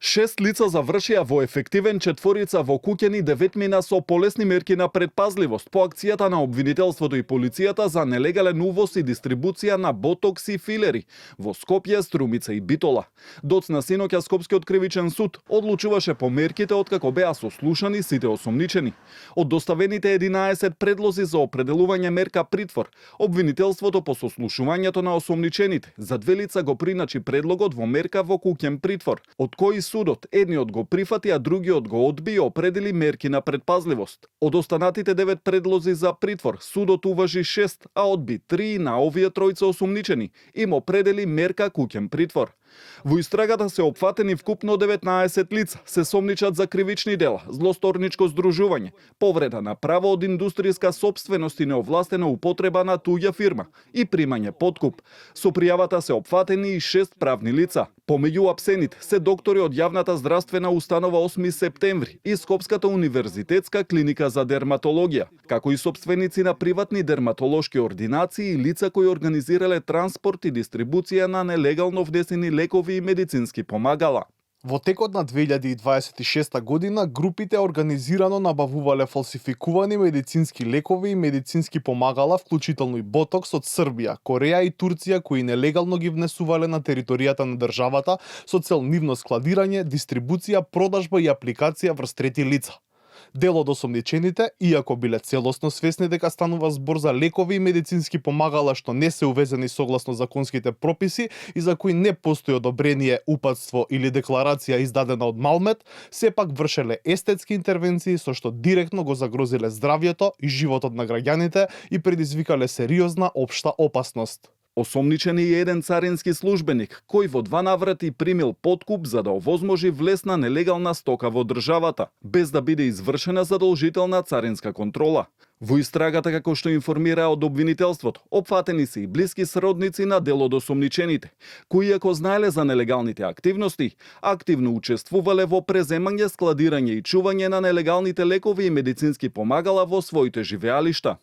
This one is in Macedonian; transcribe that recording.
6 лица завршија во ефективен четворица во Куќани 9 мина со полесни мерки на предпазливост по акцијата на обвинителството и полицијата за нелегален увоз и дистрибуција на ботокс и филери во Скопје, Струмица и Битола. Доцна синоќа Скопскиот кривичен суд одлучуваше по мерките откако беа сослушани сите осомничени. Од доставените 11 предлози за определување мерка притвор, обвинителството по сослушувањето на осомничените за 2 лица го приначи предлогот во мерка во куќен притвор, од кои судот едниот го прифати, а другиот го одби и определи мерки на предпазливост. Од останатите 9 предлози за притвор, судот уважи 6, а одби 3 на овие тројца осомничени, им определи мерка куќен притвор. Во истрагата се опфатени вкупно 19 лица, се сомничат за кривични дела, злосторничко здружување, повреда на право од индустријска сопственост и неовластена употреба на туѓа фирма и примање подкуп. Со пријавата се опфатени и 6 правни лица. Помеѓу апсените се доктори од јавната здравствена установа 8 септември и Скопската универзитетска клиника за дерматологија, како и сопственици на приватни дерматолошки ординации и лица кои организирале транспорт и дистрибуција на нелегално внесени лекови и медицински помагала. Во текот на 2026 година, групите организирано набавувале фалсификувани медицински лекови и медицински помагала, вклучително и ботокс од Србија, Кореја и Турција, кои нелегално ги внесувале на територијата на државата со цел нивно складирање, дистрибуција, продажба и апликација врз трети лица. Дел од осомничените, иако биле целосно свесни дека станува збор за лекови и медицински помагала што не се увезени согласно законските прописи и за кои не постои одобрение, упатство или декларација издадена од Малмет, сепак вршеле естетски интервенции со што директно го загрозиле здравјето и животот на граѓаните и предизвикале сериозна општа опасност. Осомничен е еден царински службеник, кој во 2 наврати примил подкуп за да овозможи влез на нелегална стока во државата, без да биде извршена задолжителна царинска контрола. Во истрагата, како што информира од обвинителството, опфатени се и блиски сродници на дел од осомничените, кои ако знаеле за нелегалните активности, активно учествувале во преземање, складирање и чување на нелегалните лекови и медицински помагала во своите живеалишта.